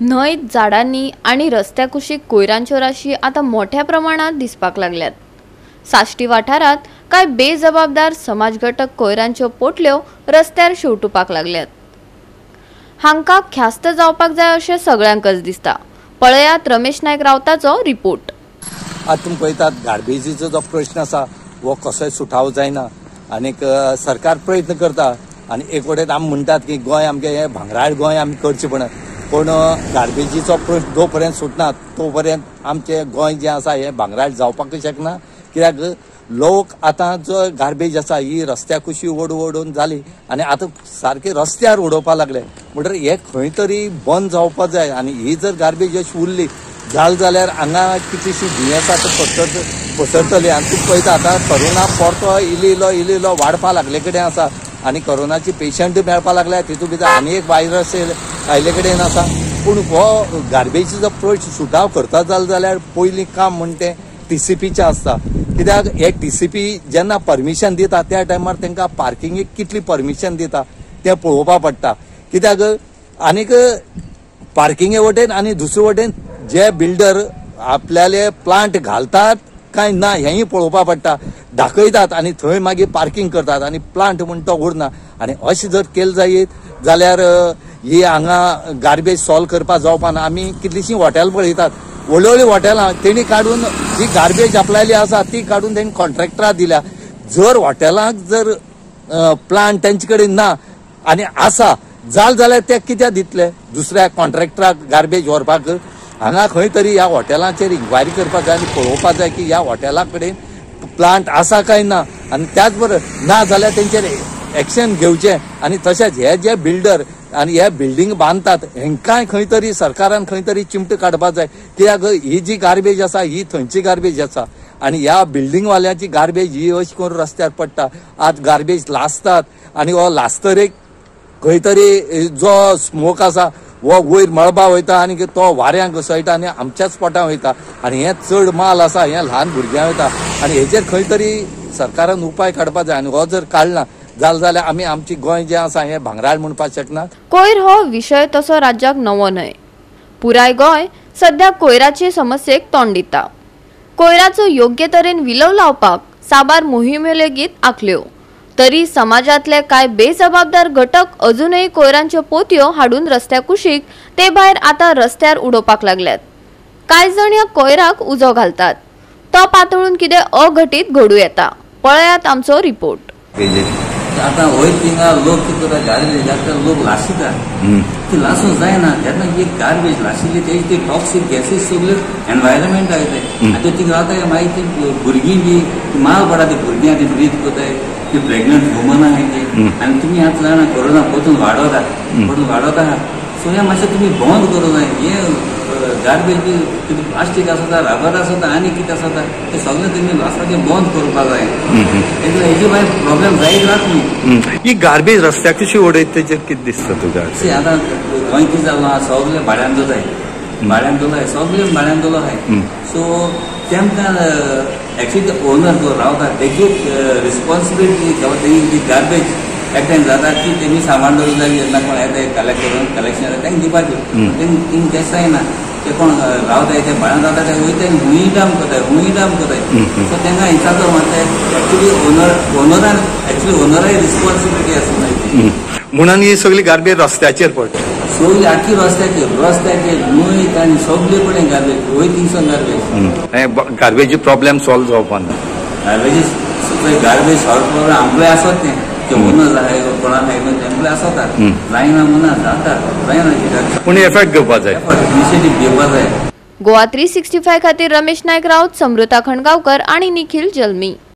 न्हंयत झाडांनी आनी रस्त्या कुशीक कोयरांच्यो राशी आतां मोठ्या प्रमाणात दिसपाक लागल्यात. साश्टी वाठारांत कांय बेजबाबदार समाज घटक कोयरांच्यो पोटल्यो रस्त्यार शेवटुपाक लागल्यात. हांकां ख्यास्त जावपाक जाय अशें सगळ्यांकच दिसता. पळयात रमेश नायक रावताचो रिपोर्ट. आतां तुमी पळयतात गार्बेजीचो जो प्रश्न आसा हो कसोय सुटावो जायना आनीक सरकार प्रयत्न करता आनी एक वटेन आमी म्हणटात की गोंय आमचें हें भांगराळ गोंय आमी करचें पडना, पूण गार्बेजीचो प्रश्न जो पर्यंत सुटना तो पर्यंत आमचें गोंय जें आसा हें भांगराळ जावपाकूच शकना. कित्याक लोक आतां जो गार्बेज आसा ही रस्त्या कुशी ओडून जाली आनी आतां सारके रस्त्यार उडोवपाक लागले, म्हणटकीर हें खंय तरी बंद जावपाक जाय. आनी ही जर गार्बेज अशी उरली जाल जाल्यार हांगा कितलीशीं दुयेंसां पसरतली. आनी तूं पळयता आतां कोरोना परतो इल्लो इल्लो इल्लो वाडपाक लागले कडेन आसा आनी कोरोनाची पेशंट मेळपाक लागल्या, तितूंत भितर आनी एक व्हायरस आयले कडेन आसा. पूण हो गार्बेजीचो प्रश्न सुटाव करता जाल जाल्यार पयलीं काम म्हण तें टीसीपीचें आसता. कित्याक हे टीसीपी जेन्ना परमिशन दिता त्या टायमार तांकां पार्किंगेक कितली परमिशन दिता तें पळोवपाक पडटा. कित्याक आनीक पार्किंगे वटेन आनी दुसरे वटेन जे बिल्डर आपल्याले प्लांट घालतात काय ना हेंय पळोवपाक पडटा. दाखयतात आनी थंय मागीर पार्किंग करतात आनी प्लांट म्हण तो उरना. आनी अशें जर केलें जायत जाल्यार ही हांगा गार्बेज सॉल्व करपाक जावपा ना. आमी कितलींशीं हॉटेल पळयतात, व्हडलीं व्हडलीं हॉटेलां तेणी काडून जी गार्बेज आपल्याली आसा ती काडून तेणी कॉन्ट्रॅक्टराक दिल्या. जर हॉटेलांक जर प्लांट तेंचे कडेन ना आनी आसा जाल जाल्यार ते कित्याक दितले दुसऱ्या कॉन्ट्रॅक्टराक गार्बेज व्हरपाक? हांगा खंय तरी ह्या हॉटेलांचेर इन्क्वायरी करपाक जाय आनी पळोवपाक जाय की ह्या हॉटेला कडेन प्लांट आसा काय ना, आनी त्याच बरोबर ना जाल्यार तेंचेर एक्शन घेवचें. आनी तशेंच हे जे बिल्डर आनी हे बिल्डींग बांदतात हेंकांय खंय तरी सरकारान खंय तरी चिमट काडपाक जाय. कित्याक ही जी गार्बेज आसा ही थंयची गार्बेज आसा आनी ह्या बिल्डींगवाल्यांची गार्बेज ही अशी करून रस्त्यार पडटा. आज गार्बेज लासतात आनी हो लासतरेक खंय तरी जो स्मोक आसा हो वयर मळबा वयता आनी तो वाऱ्यांक घसळटा आनी आमच्याच पोटां वयता आनी हें चड माल आसा हें ल्हान भुरग्यांक वयता. आनी हेचेर खंय तरी सरकारान उपाय काडपाक जाय आनी हो जर काडना जाल जाल्यार आमी आमची गोंय जें आसा हें भांगराळ म्हणपाक शकना. कोयर हो विशय तसो राज्याक नवो न्हय. पुराय गोंय सध्या कोयराचे समस्येक तोंड दिता. कोयराचो योग्य तरेन विलोव लावपाक साबार मोहिम्यो लेगीत आंखल्यो, तरी समाजांतले कांय बेजबाबदार घटक अजूनय कोयरांच्यो पोतयो हाडून रस्त्या कुशीक ते भायर आतां रस्त्यार उडोवपाक लागल्यात. कांय जाण ह्या कोयराक उजो घालतात, तो पातळून कितें अघटीत घडूं येता. पळयात आमचो रिपोर्ट. आतां वयर थिंगा लोक कितें करता, गार्बेज आतां लोक लाशिता, ती लासूंक जायना. जेन्ना एक गार्बेज लाशिल्ली तेजी ती टॉक्सीक गॅसीस सगल्यो एनवायरमेंटाक वयताय. आतां थिंगा रावताय मागीर ती भुरगीं बी माल पडटा, ती भुरगीं आतां ब्रीद करताय, ती प्रेग्नंट वुमन आहाय ती. आनी तुमी आतां जाणा कोरोना परतून वाडोता, परतून वाडोता आहा. सो हें मातशें तुमी बंद करूंक जाय. हें गार्बेज बी कितें प्लास्टीक आसता, रबर आसता आनी कितें आसता तें सगळें तुमी लासपाचें बंद करपाक जाय. हेजे मागीर प्रॉब्लेम जायत रावत न्हू. ही गार्बेज रस्त्याक कशी उडयत तेजेर कितें दिसता तुका? आतां गोंय कितें जालां, सगळें भाड्यान दवरताय, भाड्यान दवरताय, सगळें भाड्यान दवरलां. सो तेमकां एक्चुली ओनर जो रावता तेजी रिस्पॉन्सिबिलिटी तेजी गार्बेज एकठांय जाता ती तेमी सामान दवरली जाय. जेन्ना कोण येता कलेक्ट करून कलेक्शन येता तांकां दिवपाचें, तेंकां तें जायना. ते कोण रावताय ते भाड्यान रावता ते वयताय हुंय डंप करताय, हुंय डंप करताय. सो तांकां हिसाब म्हणटाय एक्चुली ओनर ओनरान एक्चुली ओनराय रिस्पॉन्सिबिलिटी आसूंक जाय ती. म्हणून ही सगळी गार्बेज रस्त्याचेर पडटा, सगळी आखी रस्त्याचेर, रस्त्याचेर न्हंय आनी सगळे कडेन गार्बेज, वयर थिंगसून गार्बेज. गार्बेजी प्रॉब्लेम सॉल्व जावपा ना. गार्बेजी गार्बेज सॉल्व प्रॉब्लेम आमकां आसत तें ते ओनर आहाय कोणा आहाय तेमकां आसता जायना म्हणा जाता जायना कित्याक, पूण एफेक्ट घेवपा जाय, इनिशिएटीव घेवपा जाय. गोवा 365 खातीर रमेश नायक राऊत, समृता खणगांवकर आनी निखिल जल्मी.